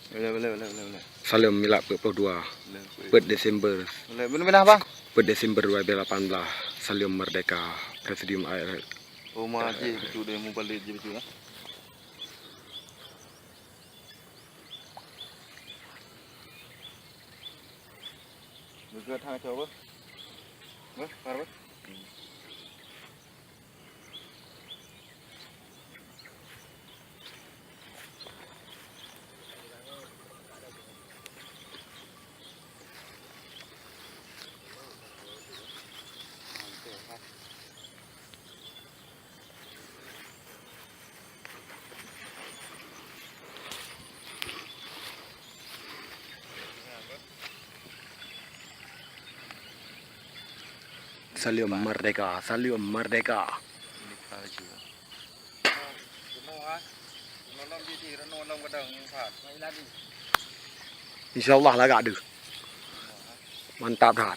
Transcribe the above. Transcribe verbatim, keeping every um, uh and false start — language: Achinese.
Boleh, boleh, boleh, boleh, boleh. Saleuem Milad peuet ploh dua. Boleh, boleh. Peuet Desember. Boleh, boleh, boleh, Bang. Peuet Desember dua ribu lapan belas. Saleuem Merdeka. Presidium A R. Oh, ma jih betul deh, mubalek jih betul, ya. Beugét hang coba. Beuh, par beuh. Saleuem Merdeka, saleuem Merdeka. Insya Allah lagak deuh. Mantap that.